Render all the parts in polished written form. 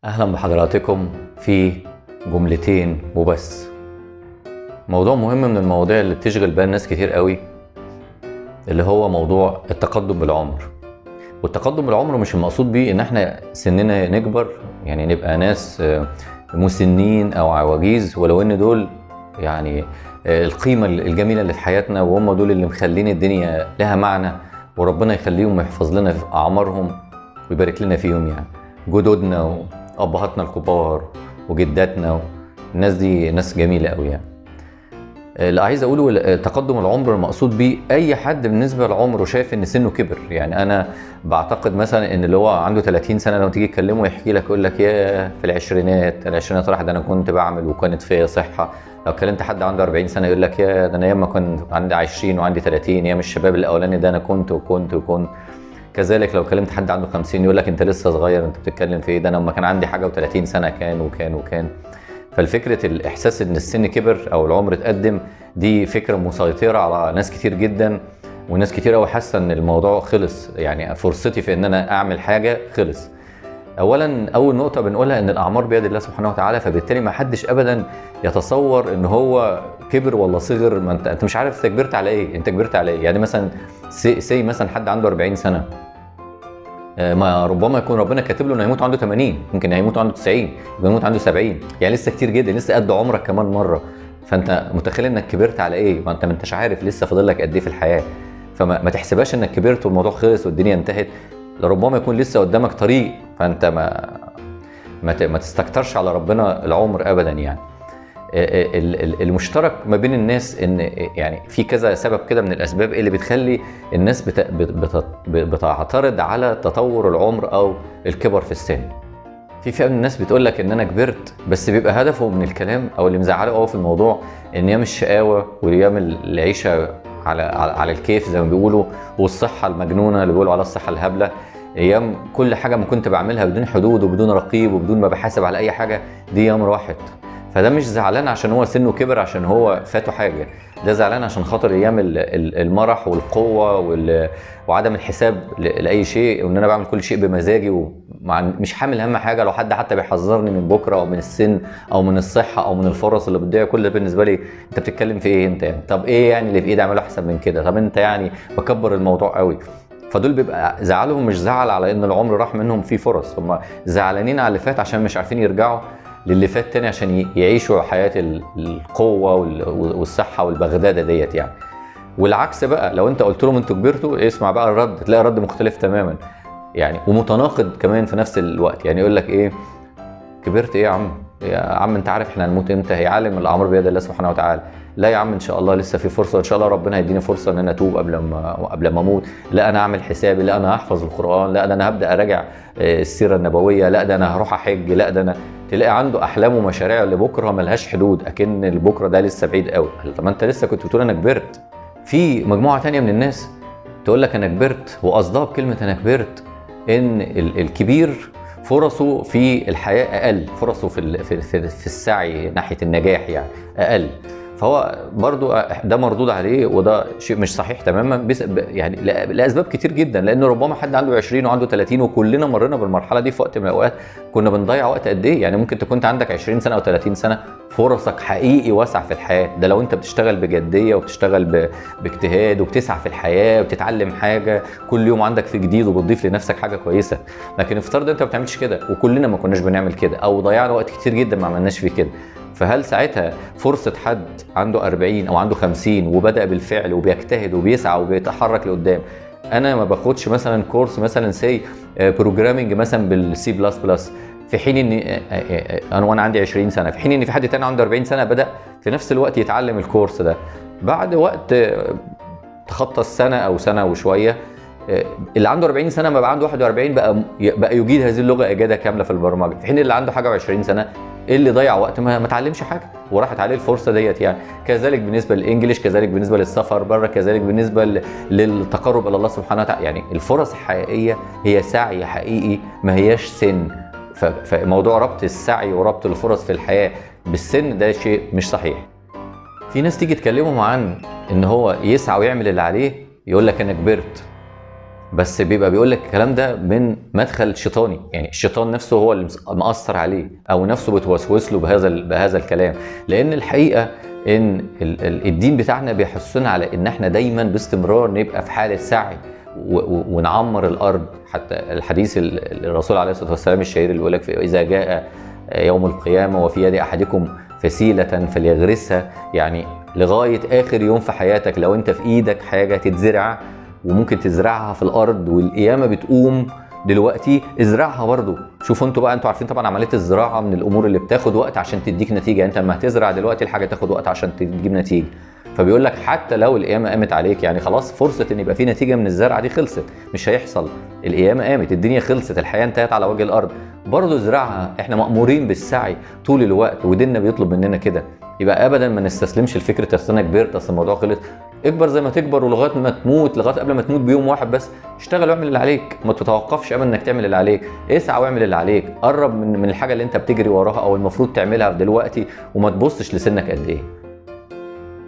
اهلا بحضراتكم في جملتين وبس. موضوع مهم من المواضيع اللي بتشغل بال ناس كتير قوي، اللي هو موضوع التقدم بالعمر. والتقدم بالعمر مش المقصود بيه ان احنا سننا نكبر، يعني نبقى ناس مسنين او عواجيز، ولو ان دول يعني القيمة الجميلة اللي في حياتنا، وهم دول اللي مخلين الدنيا لها معنى، وربنا يخليهم ويحفظ لنا في اعمارهم ويبارك لنا فيهم. يعني جدودنا وابهاتنا الكبار وجداتنا، الناس دي ناس جميلة قوي. يعني اللي عايز اقوله، تقدم العمر المقصود بيه اي حد بالنسبة لعمره شايف ان سنة كبر. يعني انا بعتقد مثلا ان اللي هو عنده 30 سنة لو تيجي تكلمه يحكي لك يقول لك يا في العشرينات راح، ده انا كنت بعمل وكانت فيا صحة. لو كلمت حد عنده 40 سنة يقول لك يا ده انا ياما كنت عندي 20 وعندي 30، يا الشباب الاولاني ده انا كنت وكنت وكنت. كذلك لو كلمت حد عنده 50 يقول لك انت لسه صغير، انت بتتكلم في ايه، ده انا لما كان عندي حاجة و30 سنة كان وكان وكان. فالفكرة الإحساس إن السن كبر أو العمر اتقدم دي فكرة مسيطرة على ناس كتير جدا، وناس كتير أوي حاسة إن الموضوع خلص، يعني فرصتي في إن أنا أعمل حاجة خلص. أولا أول نقطة بنقولها إن الأعمار بيد الله سبحانه وتعالى، فبالتالي ما حدش أبدا يتصور إن هو كبر ولا صغر. ما أنت مش عارف أنت كبرت على إيه، أنت كبرت على إيه. يعني مثلا say مثلا حد عنده 40 سنة، ما ربما يكون ربنا كاتب له انه هيموت عنده 80، ممكن هيموت عنده 90، ممكن يموت عنده 70، يعني لسه كتير جدا، لسه قد عمرك كمان مرة. فانت متخيل انك كبرت على ايه؟ ما انت ما انتش عارف لسه فاضل لك قد ايه في الحياة. فما ما تحسبهاش انك كبرت والموضوع خلص والدنيا انتهت، لربما يكون لسه قدامك طريق. فانت ما تستكترش على ربنا العمر ابدا. يعني المشترك ما بين الناس ان يعني في كذا سبب كده من الاسباب اللي بتخلي الناس بتعترض على تطور العمر او الكبر في السن. في فئة من الناس بتقول لك ان انا كبرت، بس بيبقى هدفه من الكلام او اللي مزعله قوي في الموضوع ان ايام الشقاوة وايام العيشة على الكيف زي ما بيقولوا، والصحة المجنونة اللي بيقولوا على الصحة الهبلة، ايام كل حاجة ما كنت بعملها بدون حدود وبدون رقيب وبدون ما بحاسب على اي حاجة، دي ايام راحت. فده مش زعلان عشان هو سنة كبر، عشان هو فاته حاجة، ده زعلان عشان خاطر ايام المرح والقوه وعدم الحساب لاي شيء، وان انا بعمل كل شيء بمزاجي ومش حامل هم حاجة. لو حد حتى بيحذرني من بكره او من السن او من الصحة او من الفرص اللي بتضيع، كل ده بالنسبة لي انت بتتكلم في ايه انت يعني؟ طب ايه يعني اللي في ايدي اعمله احسن من كده؟ طب انت يعني بكبر الموضوع قوي. فدول بيبقى زعلهم مش زعل على ان العمر راح منهم في فرص، هم زعلانين على اللي فات عشان مش عارفين يرجعوا للي فات تاني عشان يعيشوا حياة القوة والصحة والبغدادة ديت يعني. والعكس بقى، لو انت قلت لهم انتوا كبرتوا، اسمع بقى الرد، تلاقي رد مختلف تماما يعني، ومتناقض كمان في نفس الوقت. يعني يقول لك ايه، كبرت ايه يا عم؟ يا عم انت عارف احنا هنموت امتى؟ يا عالم الاعمار بيد الله سبحانه وتعالى. لا يا عم ان شاء الله لسه في فرصة، ان شاء الله ربنا هيديني فرصة ان انا اتوب قبل ما اموت. لا انا اعمل حسابي، لا انا هحفظ القران، لا ده انا هبدا اراجع السيرة النبوية، لا ده انا هروح احج، لا ده انا. تلاقي عنده احلام ومشاريع لبكرة ملهاش حدود، اكن البكرة ده لسه بعيد قوي. طب ما انت لسه كنت بتقول انا كبرت. في مجموعة ثانية من الناس تقول لك انا كبرت، وقصدها بكلمه انا كبرت ان الكبير فرصة في الحياة اقل، فرصة في في السعي ناحية النجاح يعني اقل. فهو برضو ده مردود عليه، وده شيء مش صحيح تماما، يعني لاسباب كتير جدا. لان ربما حد عنده 20 وعنده 30، وكلنا مرينا بالمرحلة دي في وقت من الاوقات، كنا بنضيع وقت قد ايه. يعني ممكن تكون عندك 20 سنة او 30 سنة، فرصك حقيقي واسعة في الحياة، ده لو انت بتشتغل بجدية وبتشتغل باجتهاد وبتسعى في الحياة وبتتعلم حاجة كل يوم، عندك في جديد وبتضيف لنفسك حاجة كويسة. لكن افترض انت ما بتعملش كده، وكلنا ما كناش بنعمل كده، او ضيعنا وقت كتير جدا ما عملناش فيه كده. فهل ساعتها فرصة حد عنده 40 أو عنده 50 وبدأ بالفعل وبيجتهد وبيسعى وبيتحرك لقدام؟ أنا ما باخدش مثلا course مثلا say programming مثلا بالسي بلس بلس، في حين إن أنا وأنا عندي 20 سنة، في حين إن في حد تاني عنده 40 سنة بدأ في نفس الوقت يتعلم ال course ده، بعد وقت تخطى السنة أو سنة وشوية، اللي عنده 40 سنة ما بقى عنده 41 بقى يجيد هذه اللغة إجادة كاملة في البرمجة، في حين اللي عنده حاجة و20 سنة اللي ضيع وقت ما اتعلمش حاجة وراحت عليه الفرصة ديت يعني. كذلك بالنسبة لل English، كذلك بالنسبة للسفر بره، كذلك بالنسبة للتقرب الى الله سبحانه وتعالى. يعني الفرص الحقيقية هي سعي حقيقي، ما هياش سن. فموضوع ربط السعي وربط الفرص في الحياة بالسن ده شيء مش صحيح. في ناس تيجي تكلمهم عن ان هو يسعى ويعمل اللي عليه، يقول لك انا كبرت. بس بيبقى بيقول لك الكلام ده من مدخل شيطاني، يعني الشيطان نفسه هو اللي مأثر عليه او نفسه بتوسوس له بهذا الكلام. لان الحقيقة ان الدين بتاعنا بيحثنا على ان احنا دايما باستمرار نبقى في حاله سعي ونعمر الارض. حتى الحديث الرسول عليه الصلاة والسلام الشهير اللي بيقول لك اذا جاء يوم القيامة وفي يد احدكم فسيله فليغرسها، يعني لغاية اخر يوم في حياتك لو انت في ايدك حاجة تتزرع وممكن تزرعها في الارض والقيامه بتقوم دلوقتي، ازرعها برضو. شوفوا انتوا بقى، انتوا عارفين طبعا عملية الزراعة من الامور اللي بتاخد وقت عشان تديك نتيجة، انت لما هتزرع دلوقتي الحاجة تاخد وقت عشان تجيب نتيجة. فبيقول لك حتى لو القيامة قامت عليك، يعني خلاص فرصة ان يبقى في نتيجة من الزرعه دي خلصت، مش هيحصل، القيامة قامت، الدنيا خلصت، الحياة انتهت على وجه الارض، برضو ازرعها. احنا مامورين بالسعي طول الوقت وديننا بيطلب مننا كده. يبقى ابدا ما نستسلمش لفكرة اصل انا كبرت، اصل الموضوع خلص. اكبر زي ما تكبر ولغاية ما تموت، لغاية قبل ما تموت بيوم واحد بس اشتغل واعمل اللي عليك، ما تتوقفش ابدا انك تعمل اللي عليك، اسعى واعمل اللي عليك، قرب من الحاجة اللي انت بتجري وراها او المفروض تعملها دلوقتي، وما تبصش لسنك قد ايه.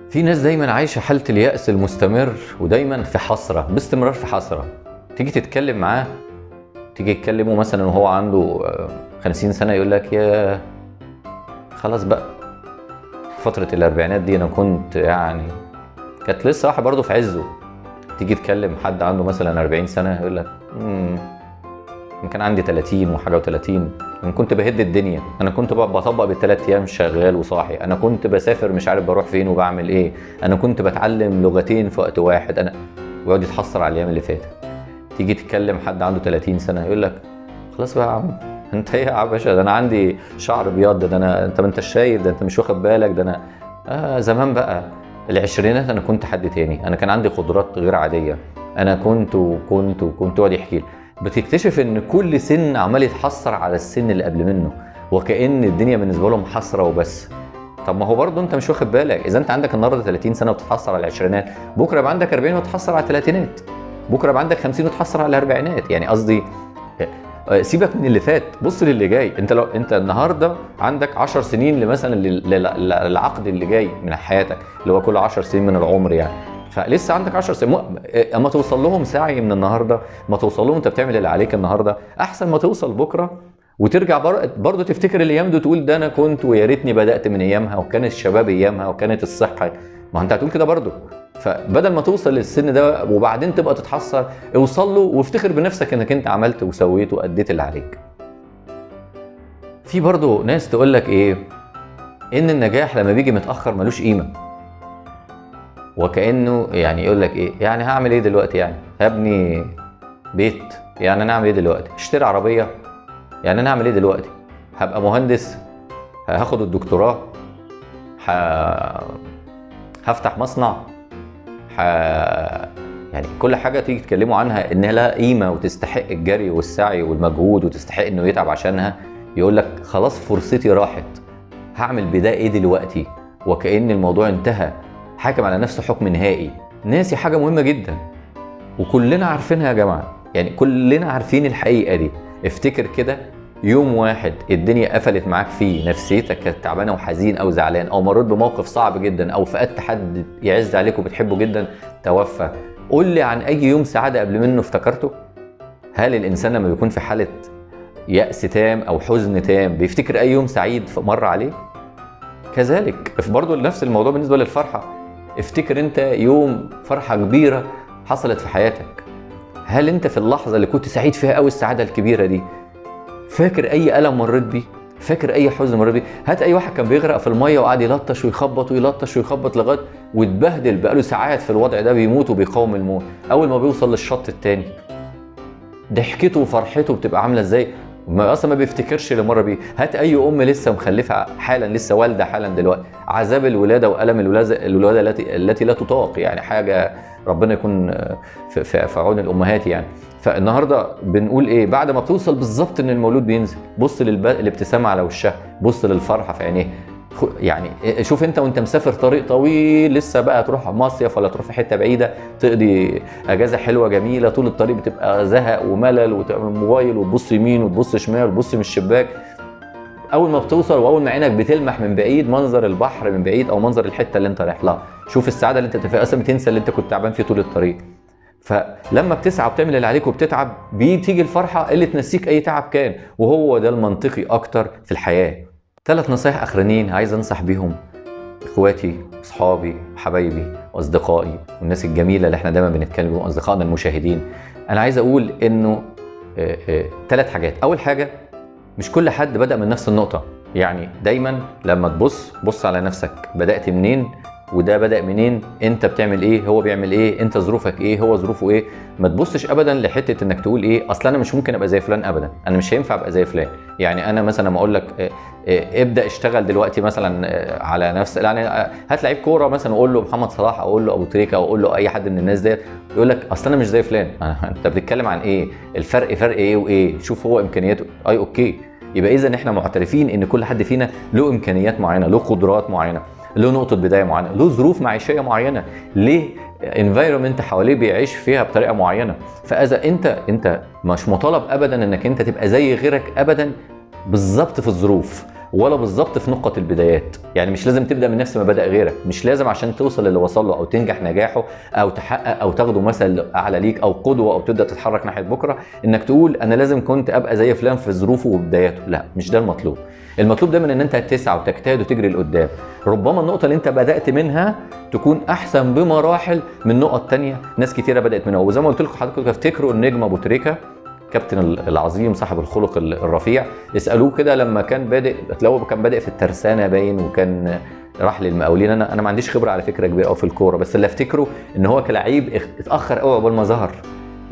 في ناس دايما عايشه حاله اليأس المستمر ودايما في حسرة، باستمرار في حسرة. تيجي تتكلم معاه، تيجي تكلمه مثلا وهو عنده 50 سنة، يقول لك يا خلاص بقى فترة الاربعينات دي انا كنت يعني كانت لسه واحد برضه في عزه. تيجي تكلم حد عنده مثلا 40 سنة يقول لك كان عندي 30 وحاجه و30، انا كنت بهد الدنيا، انا كنت بطبق بالثلاث ايام شغال وصاحي، انا كنت بسافر مش عارف بروح فين وبعمل ايه، انا كنت بتعلم لغتين في وقت واحد، انا ويقعد يتحسر على الايام اللي فاتت. تيجي تتكلم حد عنده 30 سنة يقول لك خلاص بقى يا عم انت ايه يا باشا، ده انا عندي شعر ابيض، ده انا انت ما انتش شايف، ده انت مش واخد بالك، ده انا زمان بقى العشرينات انا كنت حد تاني، انا كان عندي قدرات غير عادية، انا كنت وكنت وكنت. يقعد يحكي لي. بتكتشف ان كل سن عمال يتحسر على السن اللي قبل منه، وكأن الدنيا بالنسبة لهم حسرة وبس. طب ما هو برضه انت مش واخد بالك، اذا انت عندك النهارده 30 سنة وبتتحسر على العشرينات، بكره يبقى عندك 40 وتتحسر على الثلاثينات، بكره يبقى عندك 50 وتتحسر على الاربعينات. يعني قصدي سيبك من اللي فات، بص للي جاي. انت لو انت النهارده عندك 10 سنين مثلا للعقد اللي جاي من حياتك، اللي هو كل 10 سنين من العمر يعني، فلسه عندك 10 سنين. اما توصل لهم سعي من النهارده، ما توصل لهم انت بتعمل اللي عليك النهارده، احسن ما توصل بكره وترجع برضه تفتكر الايام دي وتقول ده انا كنت ويا ريتني بدات من ايامها، وكان الشباب ايامها، وكانت الصحة. ما انت هتقول كده برضه. فبدل ما توصل للسن ده وبعدين تبقى تتحسر، اوصل له وافتخر بنفسك انك انت عملت وسويت واديت اللي عليك. في برضه ناس تقول لك ايه، ان النجاح لما بيجي متاخر ملوش قيمة، وكانه يعني يقول لك ايه، يعني هعمل ايه دلوقتي، يعني هبني بيت، يعني انا اعمل ايه دلوقتي، اشتري عربية، يعني انا اعمل ايه دلوقتي، هبقى مهندس، هاخد الدكتوراه، هفتح مصنع، يعني كل حاجة تيجي تكلموا عنها انها لها قيمة وتستحق الجري والسعي والمجهود وتستحق انه يتعب عشانها، يقول لك خلاص فرصتي راحت، هعمل بده ايه دلوقتي، وكأن الموضوع انتهى، حاكم على نفسه حكم نهائي. ناسي حاجة مهمة جدا وكلنا عارفينها يا جماعة، يعني كلنا عارفين الحقيقة دي. افتكر كده يوم واحد الدنيا قفلت معاك فيه، نفسيتك كانت تعبانة وحزين او زعلان او مريت بموقف صعب جدا او فقدت حد يعز عليك وبتحبه جدا توفى، قول لي عن اي يوم سعادة قبل منه افتكرته؟ هل الانسان لما بيكون في حاله يأس تام او حزن تام بيفتكر اي يوم سعيد مر عليه؟ كذلك برضه نفس الموضوع بالنسبة للفرحه. افتكر انت يوم فرحه كبيرة حصلت في حياتك، هل انت في اللحظة اللي كنت سعيد فيها قوي السعادة الكبيرة دي فاكر اي الم مريت بيه؟ فاكر اي حزن مريت بيه؟ هات اي واحد كان بيغرق في المية وقعد يلطش ويخبط ويلطش ويخبط لغاية واتبهدل بقاله ساعات في الوضع ده، بيموت وبيقاوم الموت، اول ما بيوصل للشط التاني ضحكته وفرحته بتبقى عامله ازاي؟ ما اصلا ما بيفتكرش اللي مر بيه. هات اي ام لسه مخلفه حالا، لسه والده حالا دلوقتي، عذاب الولادة والم الولادة التي لا تطاق، يعني حاجة ربنا يكون في عون الامهات يعني. فالنهارده بنقول ايه بعد ما بتوصل بالظبط ان المولود بينزل، بص للابتسامه على وشها، بص للفرحه في عينيه، يعني شوف انت وانت مسافر طريق طويل لسه بقى تروح مصيف ولا تروح في حتة بعيدة تقضي اجازه حلوة جميلة، طول الطريق بتبقى زهق وملل وتعمل موبايل وتبص يمين وتبص شمال وتبص من الشباك. اول ما بتوصل واول ما عينك بتلمح من بعيد منظر البحر من بعيد او منظر الحتة اللي انت رايح لها، شوف السعادة اللي انت فيها، اصلا بتنسى اللي انت كنت تعبان فيه طول الطريق. فلما بتسعى وبتعمل اللي عليك وبتتعب، بتيجي الفرحة اللي تنسيك اي تعب كان، وهو ده المنطقي اكتر في الحياة. 3 نصايح اخرانيين عايز انصح بيهم اخواتي، اصحابي، حبايبي، واصدقائي، والناس الجميلة اللي احنا دايما بنتكلم بيهم، اصدقائنا المشاهدين. انا عايز اقول انه 3 حاجات. اول حاجة، مش كل حد بدأ من نفس النقطة. يعني دايما لما تبص بص على نفسك، بدأت منين وده بدأ منين، انت بتعمل ايه، هو بيعمل ايه، انت ظروفك ايه، هو ظروفه ايه. ما تبصش ابدا لحته انك تقول ايه اصل انا مش ممكن ابقى زي فلان ابدا، انا مش هينفع ابقى زي فلان. يعني انا مثلا لما اقول لك ابدا اشتغل دلوقتي مثلا على نفس، يعني هات لعيب كورة مثلا وقول له محمد صلاح او قول له ابو تريكه او قول له اي حد من الناس ديت، يقول لك اصل انا مش زي فلان. انت بتتكلم عن ايه؟ الفرق فرق ايه وايه؟ شوف هو امكانياته اي okay. يبقى اذا احنا معترفين ان كل حد فينا له امكانيات معينة، له قدرات معينة، له نقطة بداية معينة، له ظروف معيشية معينة، ليه environment حواليه بيعيش فيها بطريقة معينة. فإذا انت مش مطالب ابدا انك انت تبقى زي غيرك ابدا بالظبط في الظروف ولا بالظبط في نقط البدايات. يعني مش لازم تبدا من نفس ما بدا غيرك، مش لازم عشان توصل للي وصل له او تنجح نجاحه او تحقق او تاخده مثل اعلى ليك او قدوة او تبدا تتحرك ناحية بكره انك تقول انا لازم كنت ابقى زي فلان في ظروفه وبداياته. لا، مش ده المطلوب. المطلوب دايما ان انت تسعى وتجتهد وتجري لقدام. ربما النقطة اللي انت بدات منها تكون احسن بمراحل من نقط تانية ناس كتيرة بدات منها. وزي ما قلت لكم حضراتكم افتكروا النجم ابو تريكه، كابتن العظيم صاحب الخلق الرفيع، اسالوه كده لما كان بادئ، تلاقوه كان بادئ في الترسانه باين وكان راح للمقاولين. انا ما عنديش خبره على فكرة كبيرة قوي في الكورة، بس اللي افتكره ان هو كلاعب اتاخر قوي عقبال ما ظهر،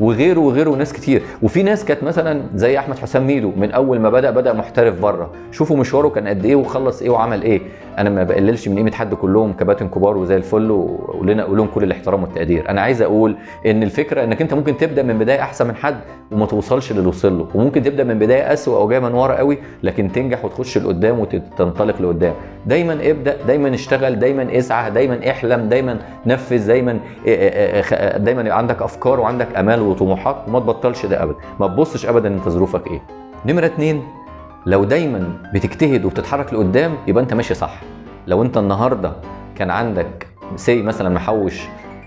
وغيره وغيره وناس كتير. وفي ناس كانت مثلا زي احمد حسام ميدو من اول ما بدا محترف بره، شوفوا مشواره كان قد ايه وخلص ايه وعمل ايه. انا ما بقللش من قيمة حد، كلهم كباتن كبار وزي الفل ولنا لهم كل الاحترام والتقدير. انا عايز اقول ان الفكرة انك انت ممكن تبدا من بداية احسن من حد وما توصلش للي وصل له، وممكن تبدا من بداية اسوء او جاية من ورا قوي لكن تنجح وتخش لقدام وتنطلق لقدام. دايما ابدا، دايما اشتغل، دايما اسعى، دايما احلم، دايما نفذ، دايما يبقى عندك افكار وعندك امال وطموحات، وما تبطلش ده ابدا. ما تبصش ابدا انت ظروفك ايه. نمره 2، لو دايما بتجتهد وبتتحرك لقدام يبقى انت ماشي صح. لو انت النهارده كان عندك سي مثلا محوش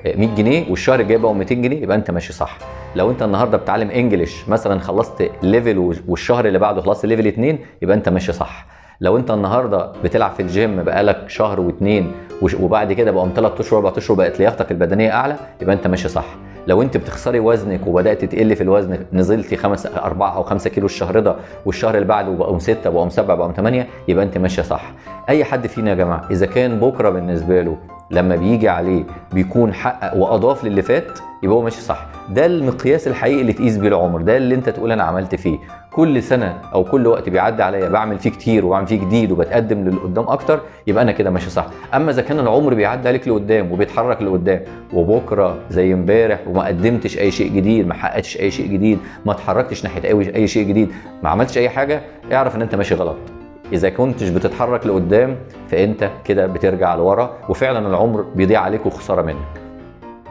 100 جنيه والشهر الجاي بقوا 200 جنيه يبقى انت ماشي صح. لو انت النهارده بتعلم English مثلا خلصت level والشهر اللي بعده خلصت level 2 يبقى انت ماشي صح. لو انت النهارده بتلعب في الجيم بقالك شهر واتنين وبعد كده بقوا 3 اشهر 4 اشهر بقت لياقتك البدنية اعلى يبقى انت ماشي صح. لو انت بتخسري وزنك وبدات تقل في الوزن، نزلتي 5 4 او 5 كيلو الشهر ده والشهر اللي بعده بقوا 6 بقوا 7 بقوا 8 يبقى انت ماشية صح. اي حد فينا يا جماعة اذا كان بكره بالنسبة له لما بيجي عليه بيكون حقق واضاف للي فات يبقى هو ماشي صح. ده المقياس الحقيقي اللي تقيس بيه العمر، ده اللي انت تقول انا عملت فيه. كل سنة او كل وقت بيعدي عليا بعمل فيه كتير وبعمل فيه جديد وبتقدم للقدام اكتر يبقى انا كده ماشي صح. اما اذا كان العمر بيعدي عليك لقدام وبيتحرك لقدام وبكره زي امبارح وما قدمتش اي شيء جديد، ما حققتش اي شيء جديد، ما اتحركتش ناحية اي شيء جديد، ما عملتش اي حاجة، اعرف ان انت ماشي غلط. اذا كنتش بتتحرك لقدام فانت كده بترجع لورا، وفعلا العمر بيضيع عليك وخسارة منك.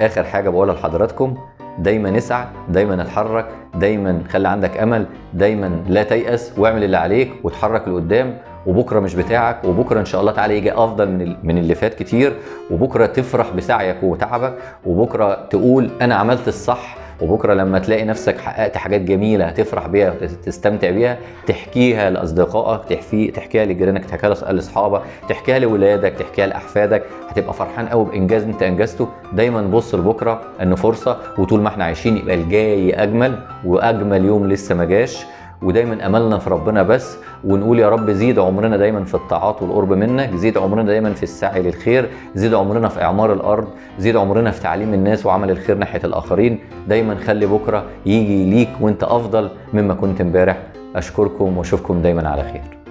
اخر حاجة بقولها لحضراتكم، دايما اسعى، دايما اتحرك، دايما خلي عندك امل، دايما لا تيأس واعمل اللي عليك وتحرك لقدام. وبكره مش بتاعك، وبكره ان شاء الله تعالى يجي افضل من اللي فات كتير، وبكره تفرح بسعيك وتعبك، وبكره تقول انا عملت الصح، وبكره لما تلاقي نفسك حققت حاجات جميلة هتفرح بيها وتستمتع بيها، تحكيها لاصدقائك، تحكيها لجيرانك، تحكيها لاصحابك، تحكيها لاولادك، تحكيها لاحفادك، هتبقى فرحان قوي بانجاز انت انجزته. دايما بص لبكرة انه فرصة، وطول ما احنا عايشين يبقى الجاي اجمل، واجمل يوم لسه ما جاش. ودايما املنا في ربنا بس، ونقول يا رب زيد عمرنا دايما في الطاعات والقرب منك، زيد عمرنا دايما في السعي للخير، زيد عمرنا في اعمار الارض، زيد عمرنا في تعليم الناس وعمل الخير ناحية الاخرين. دايما خلي بكره يجي ليك وانت افضل مما كنت امبارح. اشكركم واشوفكم دايما على خير.